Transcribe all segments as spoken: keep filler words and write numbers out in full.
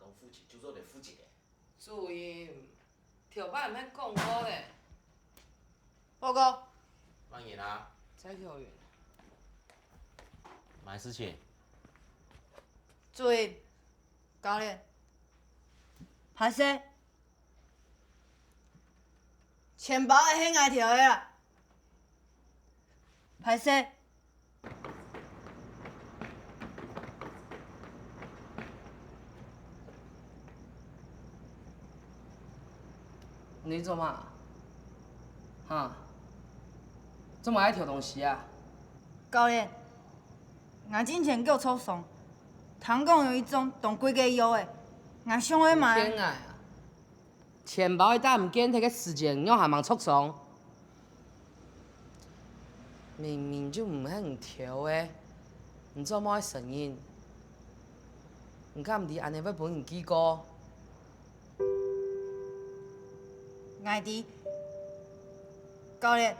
負責就做得負責个。主任，頭擺毋係講過个？報告。麼人啊？蔡巧雲。麼事情？主任，教練，歹勢，錢包仔係𠊎偷个啦，歹勢。 你做麼？哈？做麼愛偷東西啊？教練，𠊎進前腳著傷，聽講有一種當貴个藥仔，𠊎想愛買。騙𠊎啊！錢包一旦毋見忒个時間，你還吂著傷？ 明明就毋係你偷个，你做麼个承認？你敢毋知恁樣會分人記過？𠊎知，教練，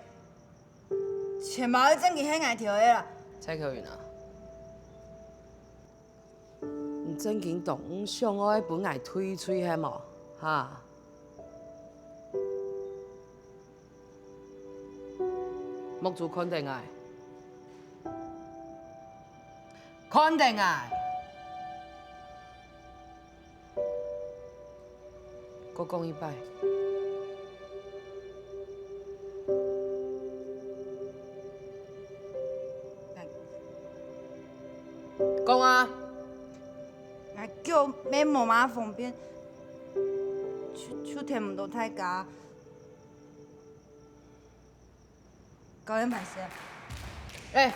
錢包个證據係𠊎偷个啦。蔡巧雲啊，你正經當想愛分𠊎退罪係無？哈？ 目珠看等𠊎，看等𠊎！過講一擺。講啊！𠊎腳乜無麼方便，就，就跈毋著大家。 教練歹勢。欸！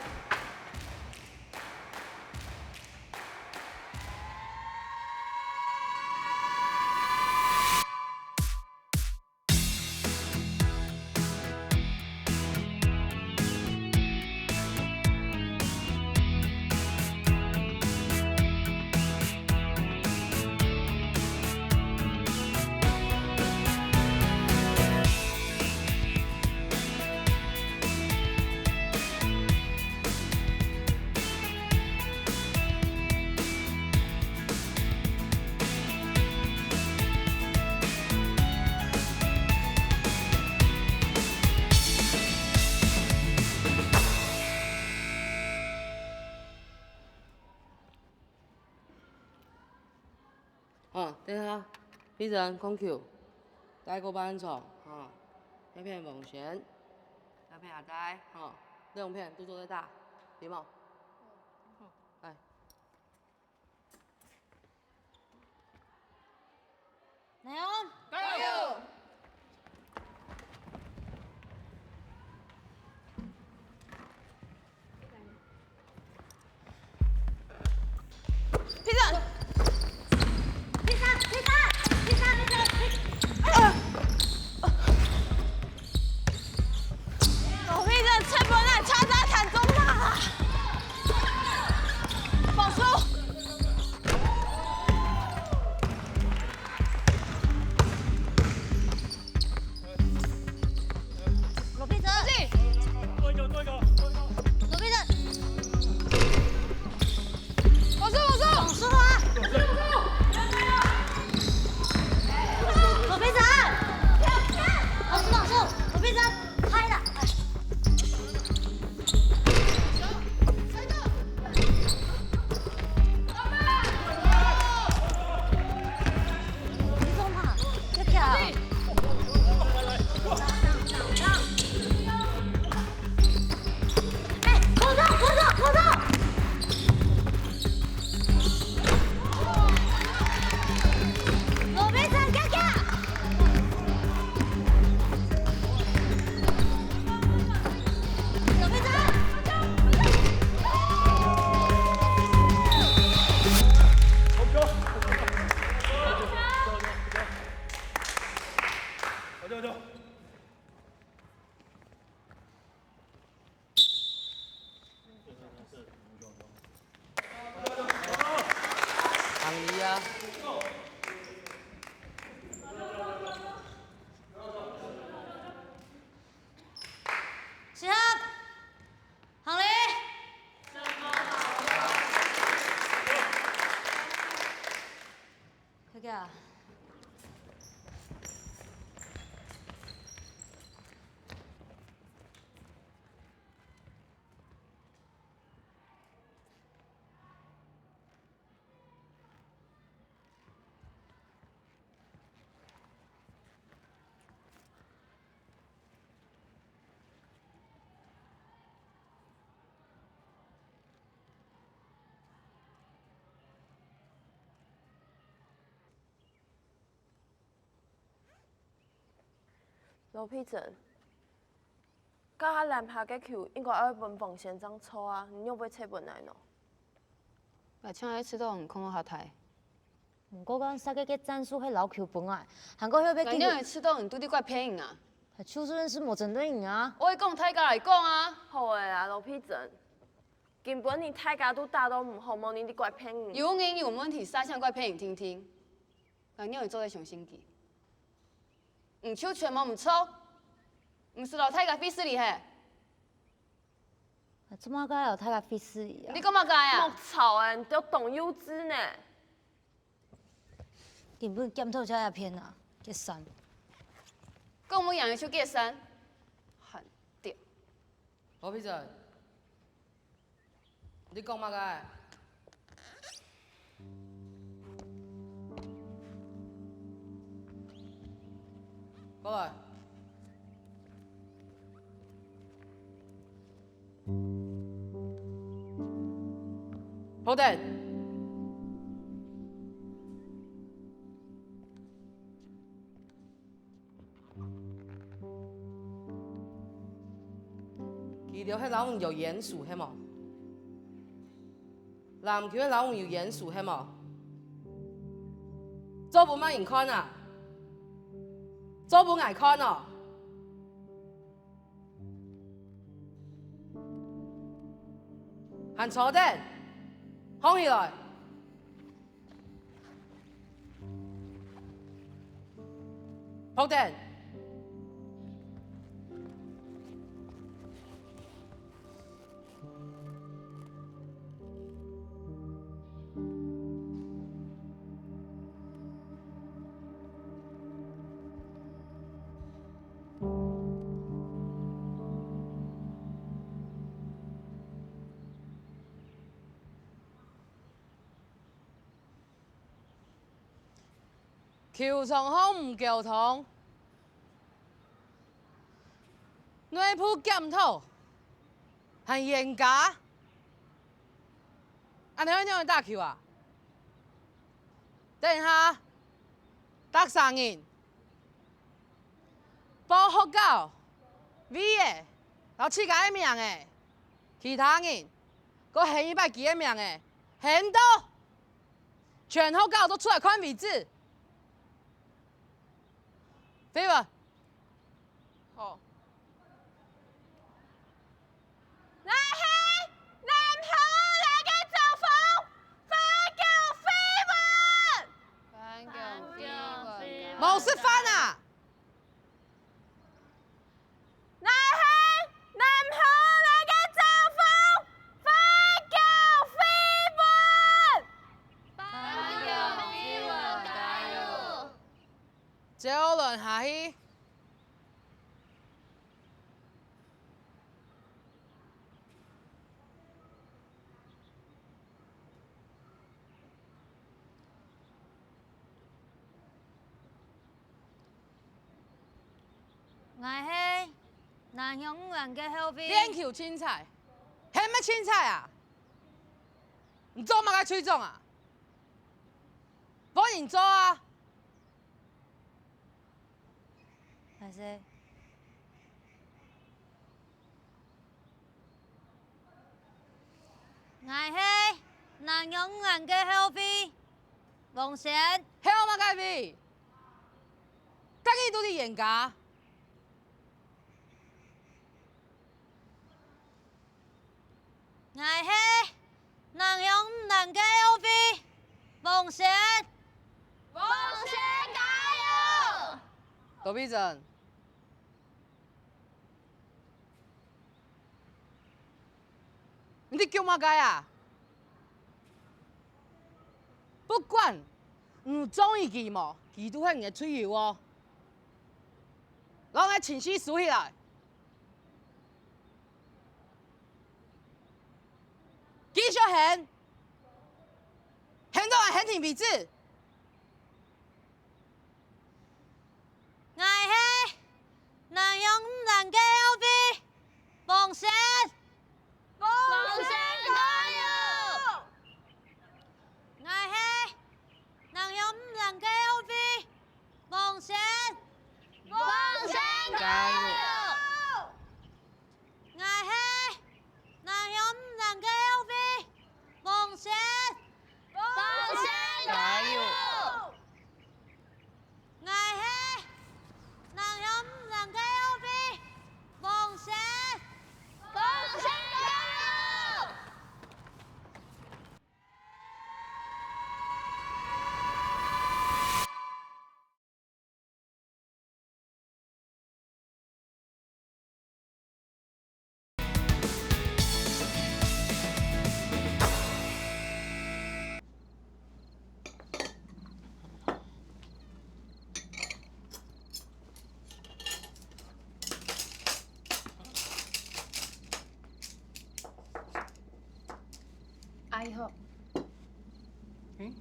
好，等下，閉嘴，控球，帶過半場，哈，一片黃線，一片阿呆，哈，兩片都做得打，知無？好。來。 來哦！加油！閉嘴！閉嘴！閉嘴！閉嘴！閉嘴！啊！ 老妹子，吹风啊，叉叉弹中嘛！放手！羅佩珍，該下籃下个球應該愛分黃先生做啊，你仰會切分𠊎呢？𠊎淨係試著你空落較大。毋過剛剛个戰術係撈球分𠊎，還過後背𠊎仰會試著你都在該騙人啊？就事論事無針對你啊。𠊎講大家來講啊。好个啊，羅佩珍，今晡日大家都打到毋好，無人在該騙人。有人有問題，煞聲在該騙人定定。𠊎仰會做得相信佢？ 毋就全無毋著，毋使摎大家費事哩嘿。做麼个愛摎大家費事哩啊？你講麼个啊？莫吵欸，你兜當幼稚呢！根本檢討這一片啊，結散。講毋贏就結散，還著。 羅佩珍，你講麼个？過來。好等。 佢兜係摎你有冤仇係無？籃球係摎你有冤仇係無？做分麼人看啊？做分𠊎看哦！還坐等，䟘起來！ 伏等！ 球場項毋溝通，內部檢討還冤家，恁樣愛仰仔打球啊？等下，逐儕人報學校、位仔摎自家个名仔，其他人過喊一擺佢个名仔，喊到 全學校都出來看為止。飛文。好。𠊎係南河來个中鋒，番狗飛文。番狗飛文。無食飯啊！ 𠊎係南河來个中鋒，番狗飛文。番狗飛文，加油！接落下去。 𠊎係南洋五人个後衛。練球凊彩，喊乜凊彩啊？你做麼个隊長啊？分人做啊！ 歹勢。𠊎係南洋五人个後衛，王賢。後麼个位？家己都係冤家。 𠊎係南洋五人个後衛，王賢。王賢加油！羅佩珍，你在講麼个啊？不管你中意佢無，佢都係你个隊友哦。摎𠊎情緒收起來。 繼續喊，喊到𠊎喊停為止。𠊎係南洋五人个後衛，王賢。王賢加油！𠊎係南洋五人个後衛，王賢。王賢加阿姨好。嗯？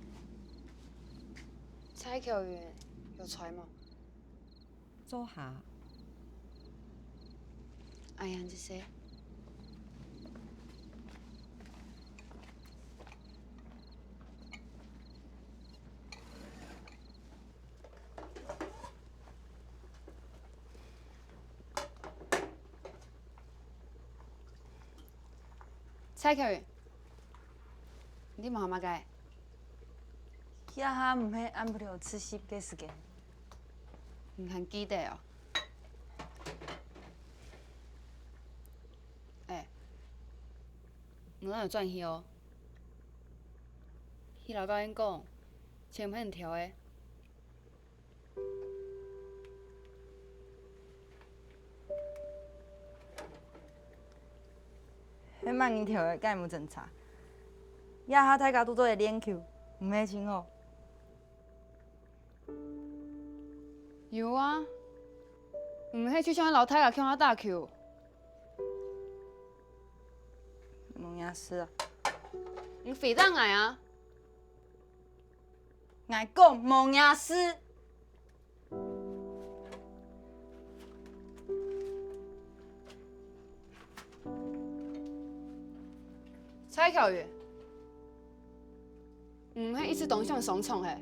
蔡巧雲有在無？坐下。哎呀，這些。 蔡巧雲，你在忙麼个？這下毋係暗晡頭自習个時間。你還記得哦？哎，你愛轉去哦。去摎教練講，錢毋係你偷个。 係麼人偷个，該無偵查。這下大家都做得練球，毋係盡好？有啊，毋係就想愛摎大家共下打球。無這事啊。你回答𠊎啊！𠊎講無這事。 蔡巧雲，你毋係一直當想上場係？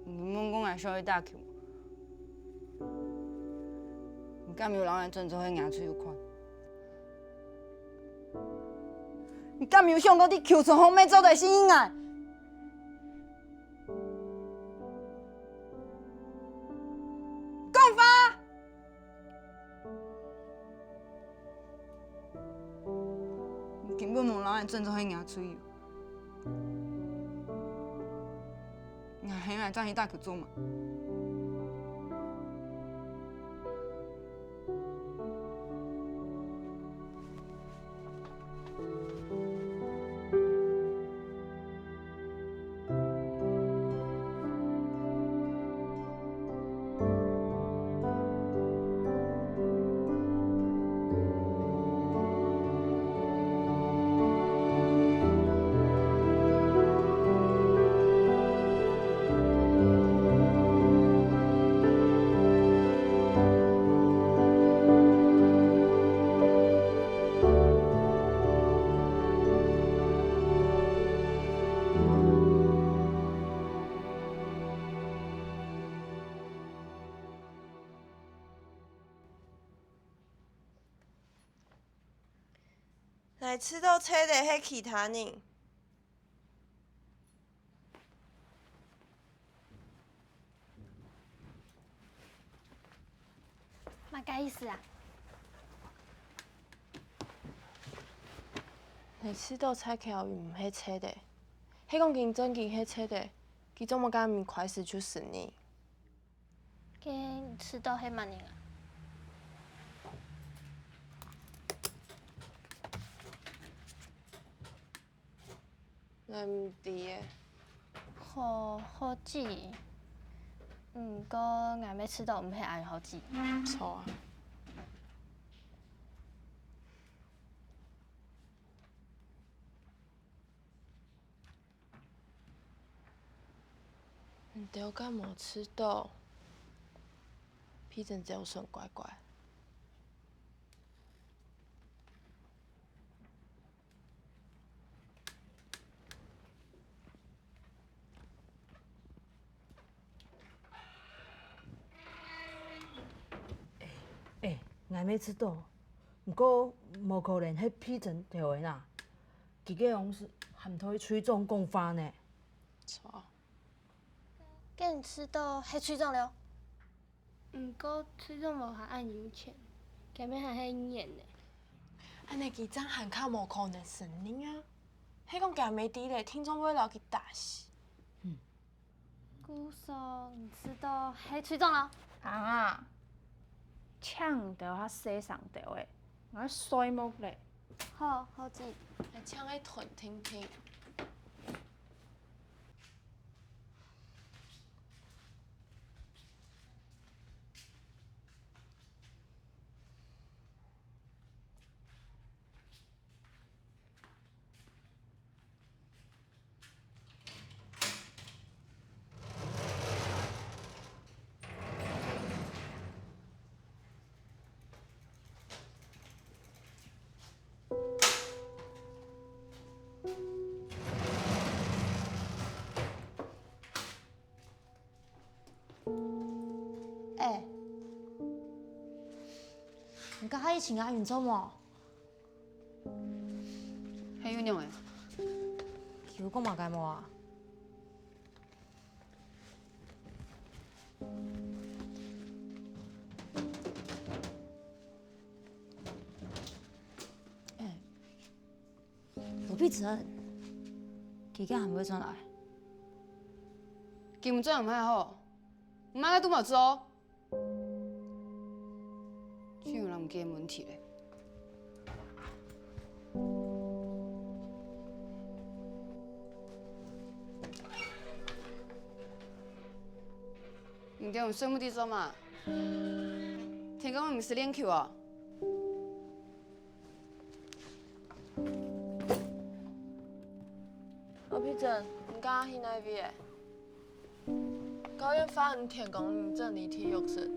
你問過𠊎想愛打球無？你敢有摎𠊎轉做係野豬有看？ 你敢有想過在球場項面做得適應啊？講話！你根本無摎𠊎轉做係野豬。 𠊎喊𠊎轉去打球做麼？ 𠊎試著𤸁个係其他人。麼个意思啊？𠊎試著蔡巧雲毋係𤸁个，係講佢正經係𤸁个，佢做麼个毋開始就承認？ 該你試著係麼人啊？𠊎毋知欸。好，好記。毋過𠊎乜試著毋係恁好記。著啊。 你兜敢無試著？Peter朝晨乖乖。欸，𠊎乜試著，毋過無可能係Peter偷个啦。 佢个同事還同隊長講話呢。著。該你試著係隊長了？毋過隊長無下恁有錢，佢乜還係議員呢。恁呢佢正還較無可能承認啊！係講佢乜知咧，定著會摎佢打死。 故所你試著係隊長囉？行啊！請你兜較細聲兜仔，𠊎睡目咧。好，好記。還請愛吞定定。欸，你該下一起啊運作無？還有樣欸？佢有講麼个無啊？ 羅碧珍，佢今還會轉來？今轉毋還好，毋係都無做，就有人个問題咧。你兜用睡目滴做麼？天光毋使練球哦？ 羅碧珍，你今去哪位欸？教練話你天光毋準離體育室。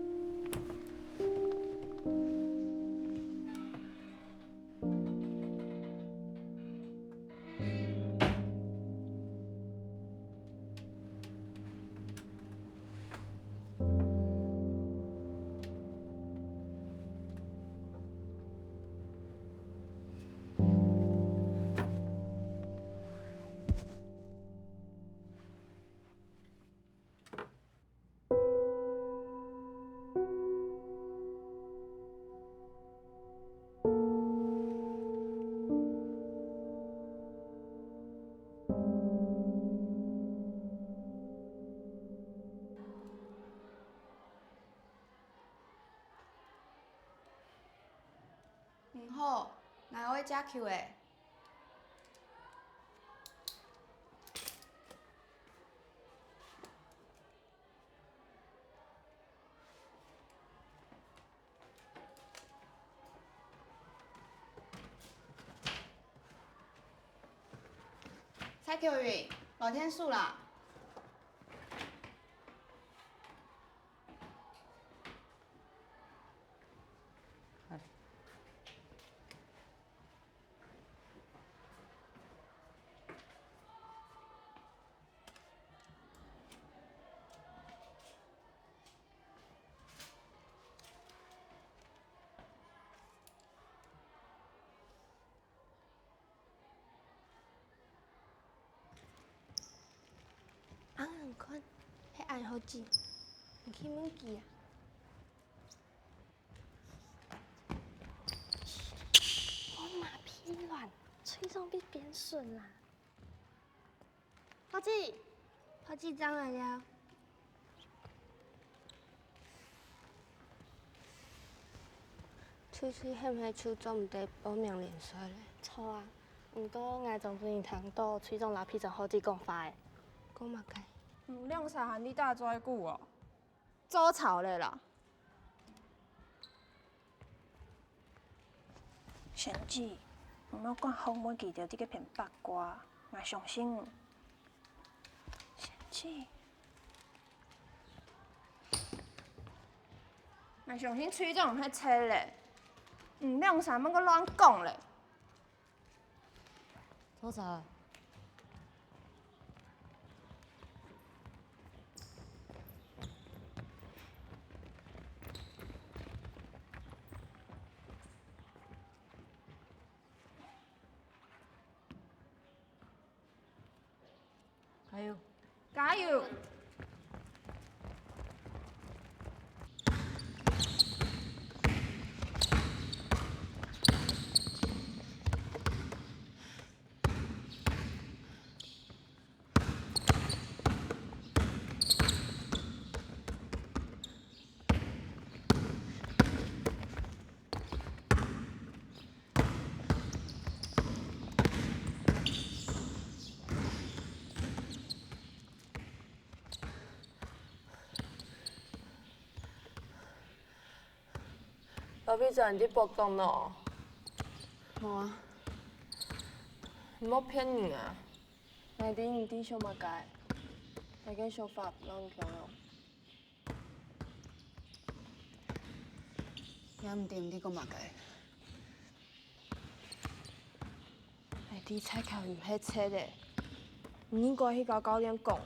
你好，𠊎愛借球仔。 蔡巧雲，來𢯭手啦！ 恁樣看，係恁好止，你去問佢啊。我馬屁卵，吹中會變順啦。 好止，好止，正來尞。翠翠係毋係就做毋得報名聯賽咧？著啊，毋過𠊎昨晡日聽著隊長摎隊長好止講話欸。講麼个？你兩儕還在打嘴鼓哦？ 做吵咧啦。仙姐，毋好管學妹佢兜在該片八卦，𠊎相信你。仙姐，𠊎相信隊長毋係賊咧，你兩儕莫過亂講咧。 做啥？加油！加油！ 老皮仔，你在發燒喏？無啊。你莫騙人啊！𠊎知你在想麼个，𠊎个想法摎你共樣。也毋知你在講麼个。 𠊎知蔡巧雲係賊仔，你應該去摎教練講。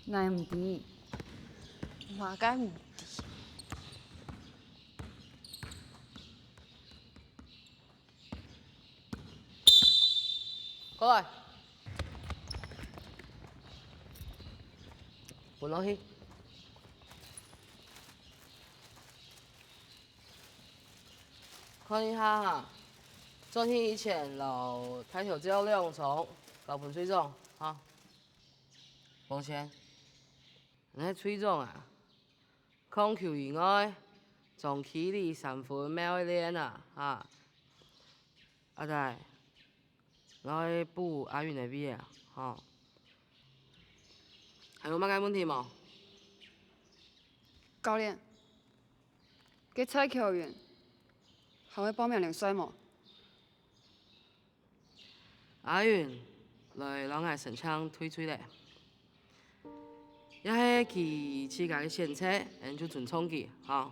𠊎毋知。你麼个問題？過來。分落去。看一下哈，轉去以前摎大頭照兩張，交分隊長哈。 王賢，你係隊長啊？控球以外，長距離三分乜愛練啊，哈！阿弟，𠊎愛補阿雲个位啊，吼。還有麼个問題無？教練，該蔡巧雲還會報名聯賽無？ 阿雲來摎𠊎申請退隊咧，這係佢自家个選擇，𠊎就尊重佢，吼。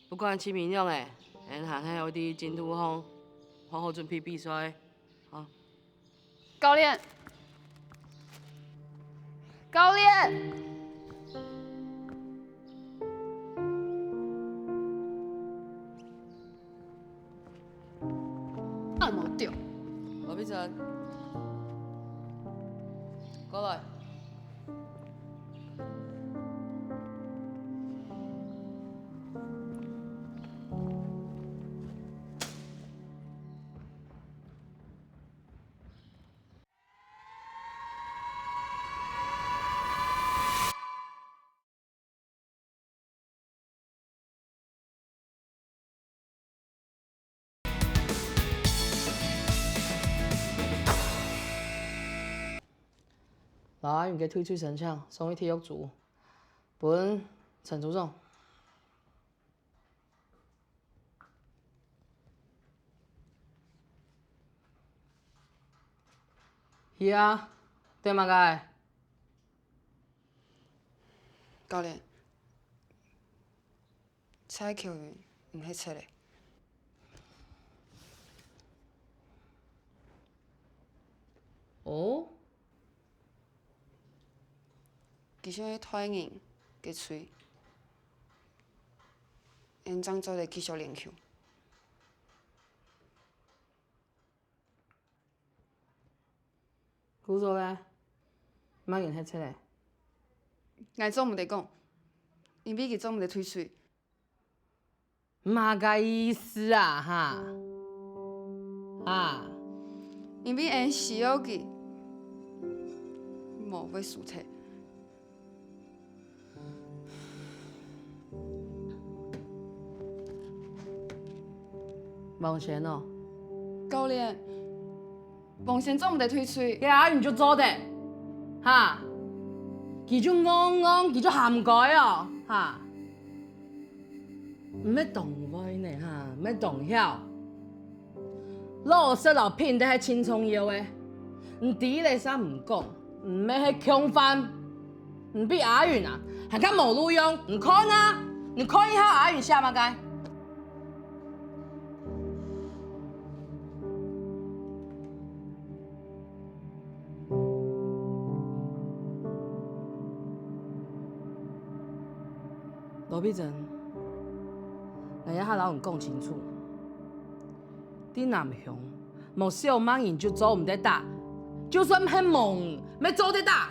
不管怎樣仔，𠊎還係愛在進度項好好準備比賽，吼。教練，教練！ 啊，無對。羅碧珍，過來。 來，你个退隊申請送去體育組，分陳組長。係啊，對麼个？ 教練，蔡巧雲毋係賊仔。哦？佢想愛代人个罪，𠊎正做得繼續練球。 故所咧，麼人係賊仔？𠊎做毋得講，因為佢做毋得退隊。麼个意思啊，哈？哈？因為𠊎需要佢，無會輸忒。 王賢哦。教練，王賢做毋得退隊。該阿雲就做得，哈？佢就戇戇，佢就還毋該哦，哈？毋係當會呢，哈？毋係當曉。 老實摎品德係盡重要个。你知咧煞毋講，毋係共犯，你比阿雲啊，還較無路用。你看啊，你看一下阿雲寫麼个？ 羅碧珍，𠊎這下摎你講清楚，在南鄉，無少麼人就做毋得打，就算係無你，乜做得打。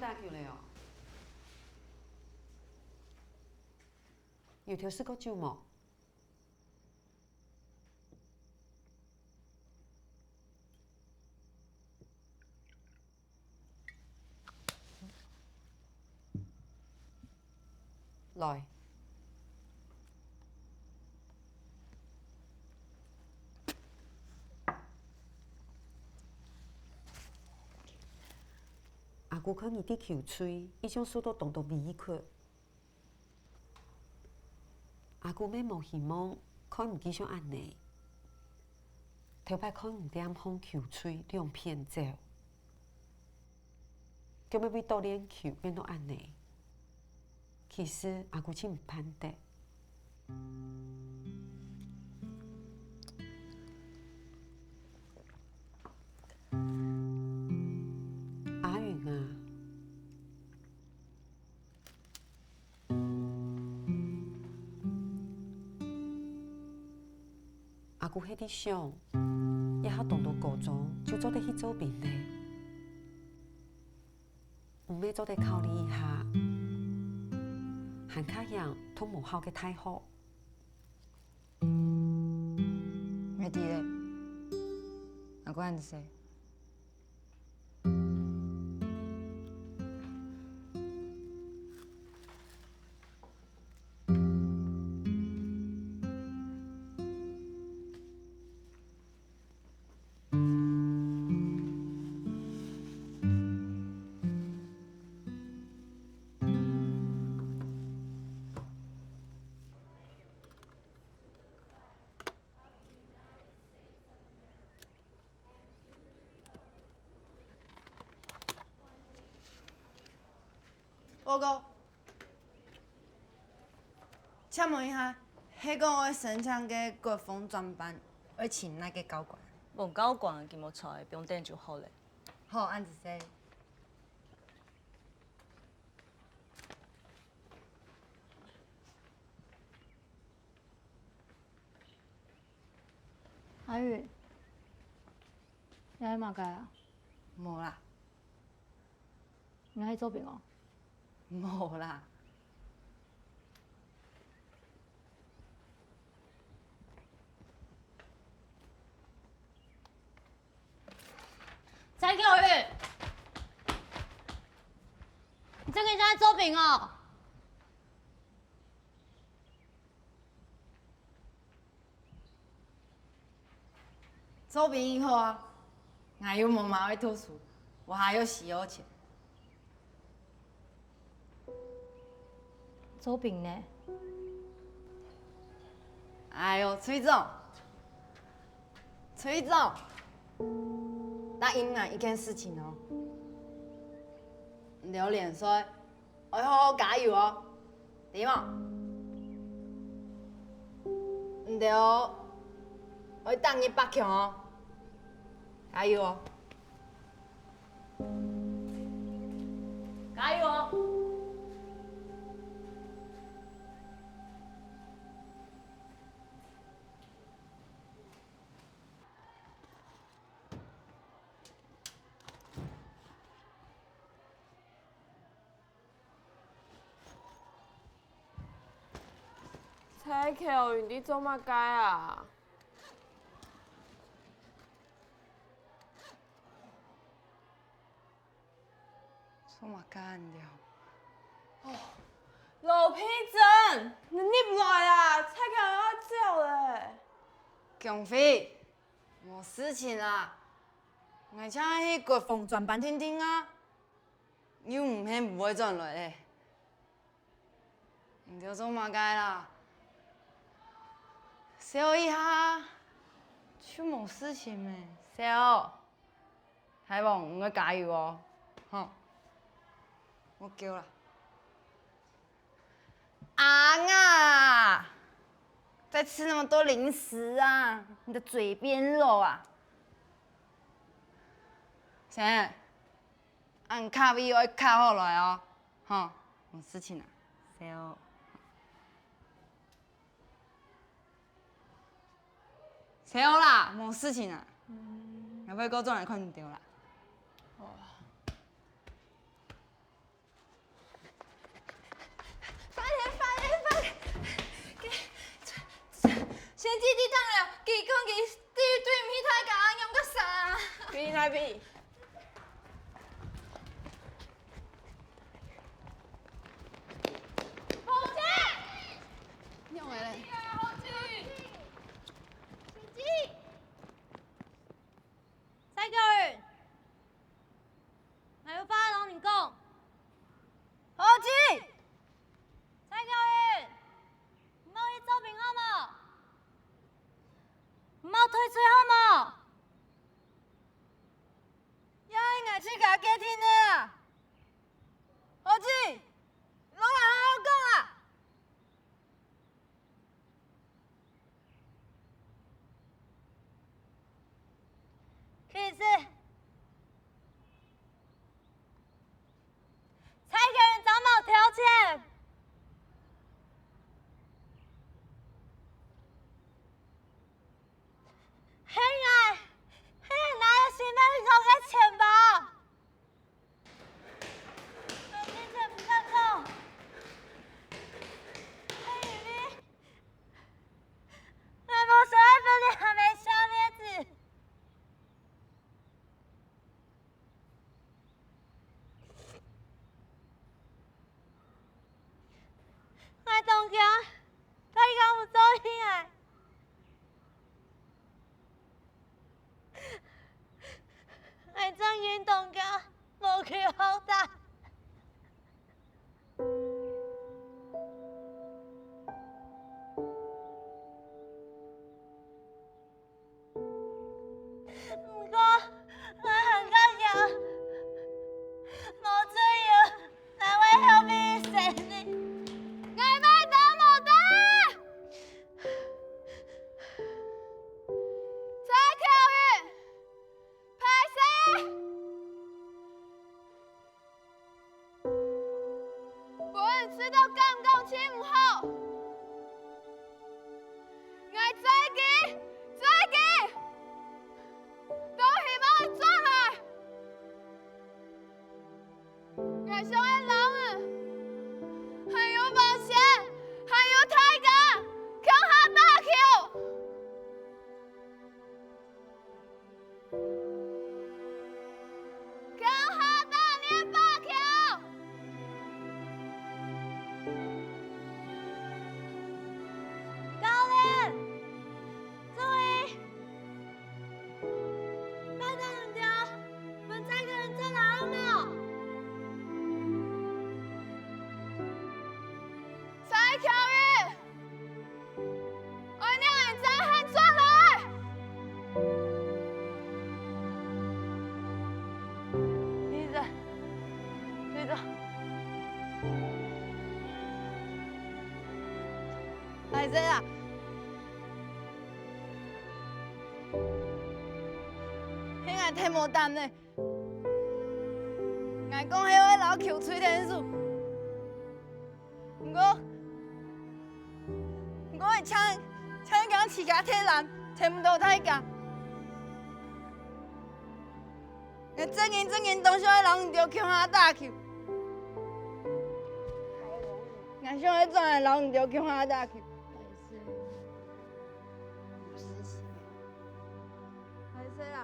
打球了哦。有偷食過酒無？ 來。阿姑看你在球隊，一向受到當多委屈。 阿姑乜無希望看你繼續恁呢。頭擺看你在暗巷球隊兩片走，就乜為著練球變到恁呢。其實阿姑盡毋盼得。阿雲啊， 阿姑係在想，這下當多高中就做得去做兵了。毋係做得考慮一下，還較贏讀無好个大學。𠊎知了，阿姑恁細。 報告。請問一下，係講愛申請个國防專班，愛請哪个教官？問教官佢無在，毋用等就好了。好，恁仔細。 阿宇，你愛麼个啊？無啦。你愛做兵哦？無啦。 蔡巧雲，你這個人在做兵哦？做兵以後啊，𠊎又無麼愛讀書，𠊎還有需要錢。 做兵呢？哎喲，隊長，隊長，答應𠊎一件事情哦。你兜聯賽愛好好加油哦，知無？你兜愛打入八強哦，加油哦！ 加油哦！ 蔡巧雲，你在做麼个啊？做麼个恁樣？哦，羅佩珍，你入來啊！蔡巧雲愛走咧。強輝，無事情啊，𠊎正愛去國防專班定定啊，又毋係毋會轉來咧。 你兜做麼个啦？笑一下，就無事情咩，笑。大王，你愛加油哦，吼，莫噭啦。啊啊！再吃那麼多零食啊，你的嘴變老啊！先生，恁卡位愛卡好來哦，吼，無事情啊，笑。 笑啦，無事情啊。嗯。𠊎會過轉來看你兜啦。哦。先知知道了，佢講佢對，對毋起大家，仰結煞啊？佢哪位？紅姐！仰會咧？紅姐！先知！蔡巧雲！ 𠊎有話摎你講。好，姐！蔡巧雲，毋好去做兵好無？毋好退隊好無？這係𠊎自家決定个啊！好，姐！摎𠊎好好講啊！ 其實，蔡巧雲正無偷錢，係𠊎，係𠊎拿了新買屋个錢包。 𠊎一直毋敢講，係因為𠊎無想愛分你阿姆消滅子。𠊎當驚，大家毋做起來。 𠊎正經當驚無求好打。毋過，𠊎還較驚，無隊友，𠊎會後背死呢。𠊎無打，無打！ 蔡巧雲，歹勢！分你試著感覺盡毋好。𠊎再見，再見！都希望你轉來！ 𠊎想愛摎你，還有王賢，還有大家，共下打球。共下打練打球。教練，注意！ 拜託你兜，分蔡巧雲轉來好無？蔡巧雲，愛領人正喊轉來！你在，你在。歹勢啊！ 係𠊎忒無膽呢。𠊎講係愛摎球隊𢯭手，毋過，毋過𠊎淨，淨驚自家忒懶，𢯭毋著大家。 𠊎正經正經當想愛摎你兜共下打球。𠊎想愛轉來摎你兜共下打球。歹勢啦。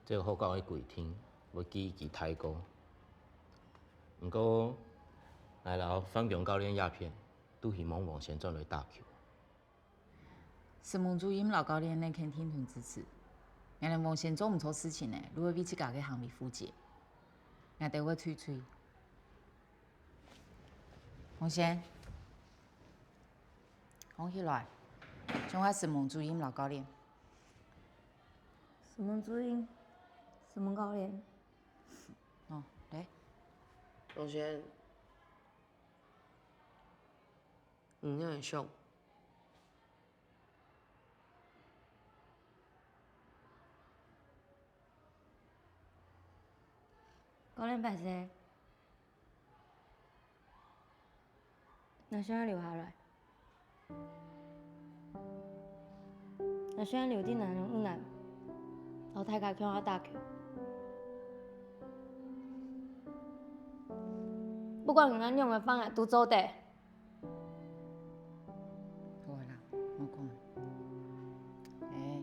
這學校个規定會記佢大過。毋過，𠊎摎范強教練這片，都希望王賢轉來打球。承蒙主任摎教練恁肯定同支持。𠊎等王賢做毋著事情呢，就會為自家个行為負責。𠊎兜會退隊。 王賢，䟘起來，向下承蒙主任摎教練。承蒙主任，問教練。哦，來。老師，你仰會想？教練，歹勢。 𠊎想愛留下來。𠊎想愛留在南洋屋內，摎大家共下打球。不管𠊎仰般，𠊎都做得。好啊啦，莫講。欸。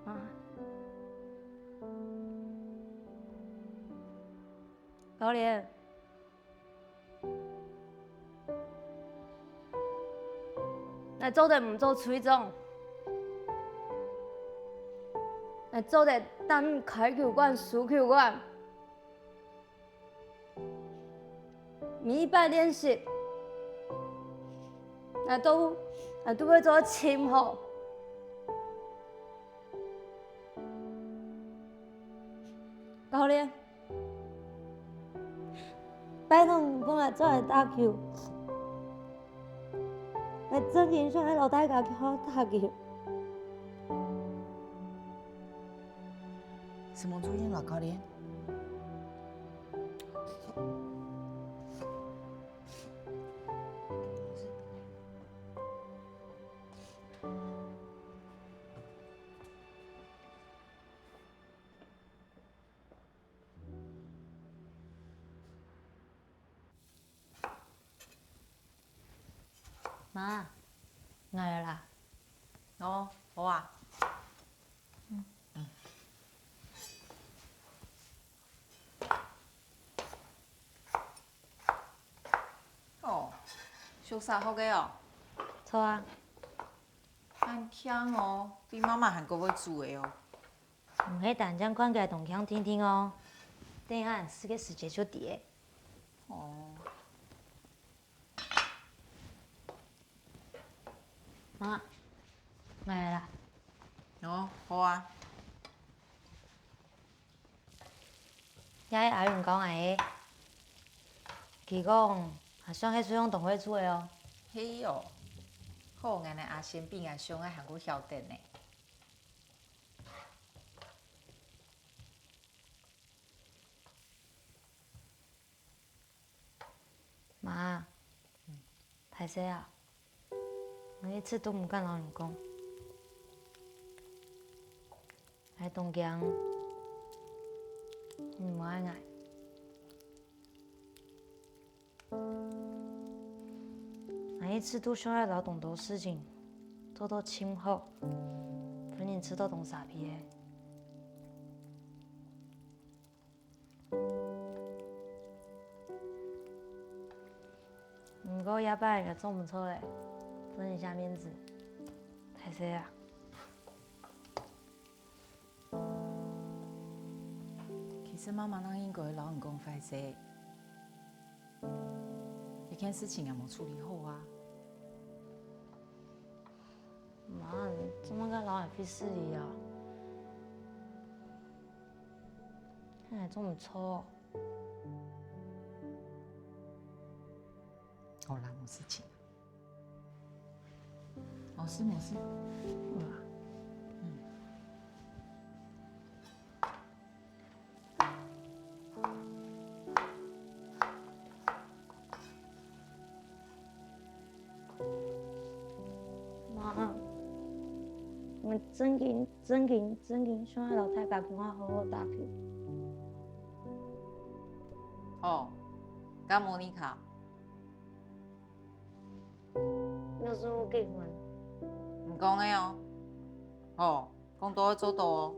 啊。教練。 𠊎做得毋做隊長，𠊎做得擔任開球館、輸球館。每一擺練習，𠊎都，𠊎都會做到盡好。 教練，拜託你分𠊎轉來打球，𠊎真心想愛摎大家共下打球。承蒙主任摎教練。 媽，𠊎來啦。哦，好啊。嗯。嗯。哦，宿舍學个哦。著啊。還慶哦，比媽媽還過會煮个哦。 毋係單淨看佢當慶定定哦，等下恁細个時節就知咧。哦。媽，𠊎來啦。哦，好啊。這係阿勇教𠊎个，佢講阿尚係上當會煮个哦。係哦，好，𠊎个阿先比𠊎上个還過曉得呢。 媽，歹勢啊，𠊎一直都毋敢摎你講，𠊎當驚你毋愛𠊎。 𠊎一直都想愛摎當多事情做到盡好，分人知到當沙鼻仔。毋過這擺𠊎做毋著咧，分人下面子，歹勢啊！ 其實媽媽正應該摎你講壞勢，這件事情也無處理好啊。媽，你做麼个摎𠊎費勢力啊？𠊎做毋著。好啦，無事情。 無事，無事。好啦。嗯。媽，𠊎真經、真經、真經想愛摎大家共下好好打球。好，該莫妮卡， 愛順我結婚。你講个哦。好，講到愛做到哦。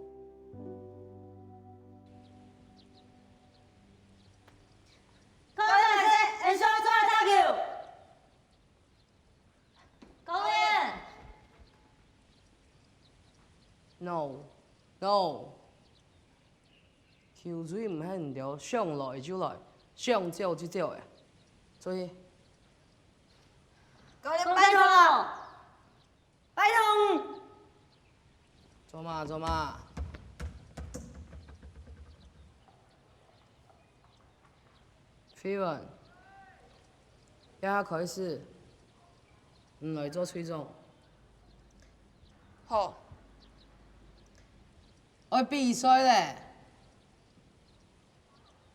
教練，恁想愛轉來打球？教練！No，no。 球隊毋係你兜想來就來，想走就走个。所以，教練，拜託，拜託。做麼，做麼？飛雲，這下開始，你來做隊長。好。愛比賽咧！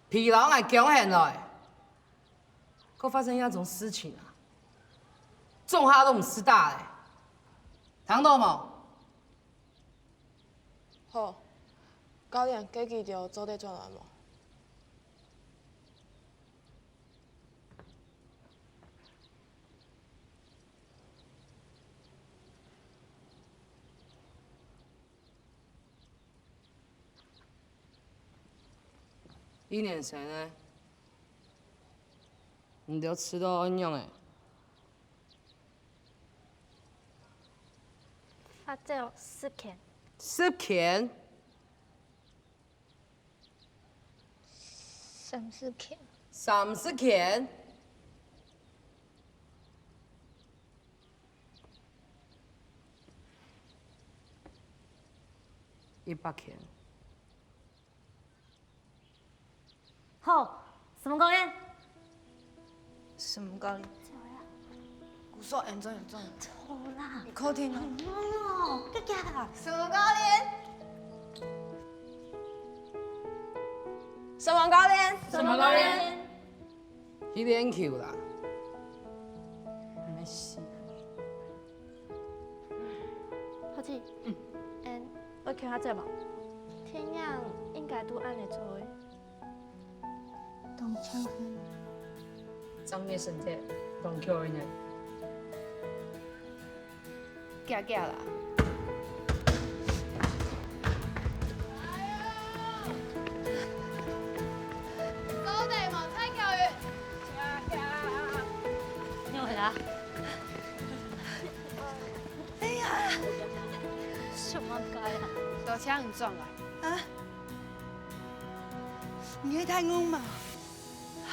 皮囊愛降下來！ 過發生這種事情啊，總下都毋使打咧，聽到無？好，教練，該佢兜做得轉來無？ 一年生个，你兜試著仰仔？發燒十天。十天？三十天。三十天？ 一百天。好，什麼教練？什麼教練？鼓手，恁重，恁重。好啦。你確定哦？哎喲，該假的。什麼教練？什麼教練？什麼教練？ 去練球啦。毋係死。學姊，嗯。𫣆愛共下做無？電影應該都恁仔做个。當慶幸。正面身體，當強个呢。 遽遽啦。高等毛菜教育。你回答。哎呀，什麼該啊？多謝你轉來。啊？你係大戇嘛？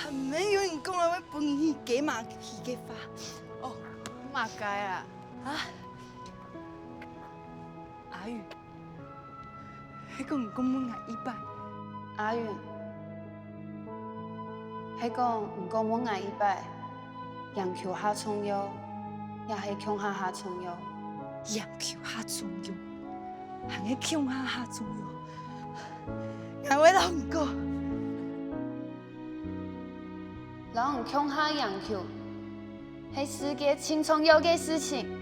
還無有人講𠊎會分你去雞嫲去个話。哦，麼个啊？啊？阿宇，係講你講問𠊎一擺。阿宇，係講你講問𠊎一擺，贏球較重要，也係共下較重要？贏球較重要，還係共下較重要？𠊎會摎你講。 摎你共下贏球，係世界盡重要个事情。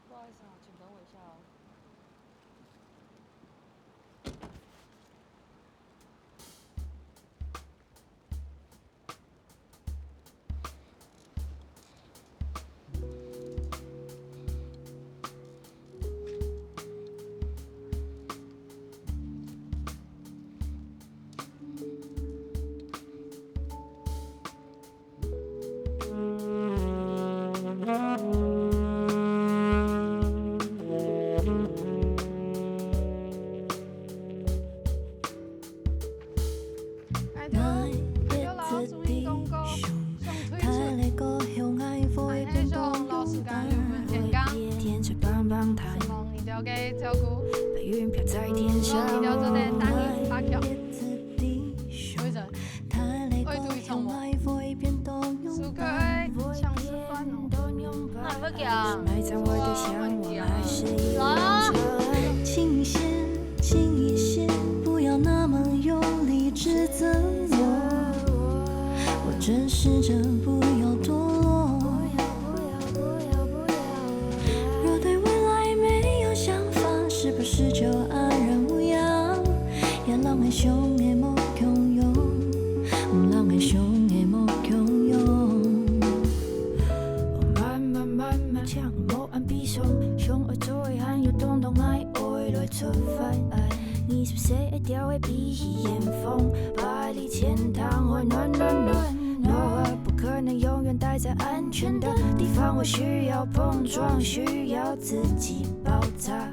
不好意思啊，請等我一下哦。 𠊎兜，𠊎兜摎阿忠講過，想退出。還係想老師講有份天光。承蒙你兜个照顧，承蒙你兜做得答應八強。為什麼？愛對場無？暑假愛想食飯哦。 哪會講？來啊！親一些，親一些，不要那麼用力指責我。我正試著不要墮落。若對未來沒出发。二十岁的调味比起严峰，巴黎天堂会暖暖暖。我不可能永远待在安全的地方，我需要碰撞，需要自己爆炸。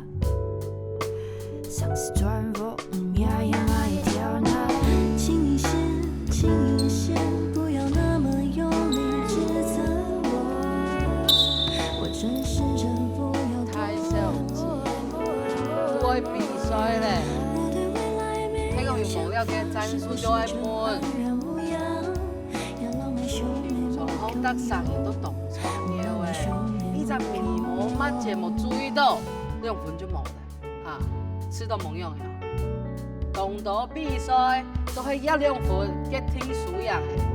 上次穿我，嗯呀呀，那一条那。请你先，请你先，不要那么用力指责我。我只是忍不了。太小气。都愛比赛咧，聽講有無了个戰術就愛問。從頭到聲音都當重要誒，你隻鼻毛乜節目注意到，兩分就無了啊，試到無用呀。講到比賽，都係一兩分決定輸贏誒。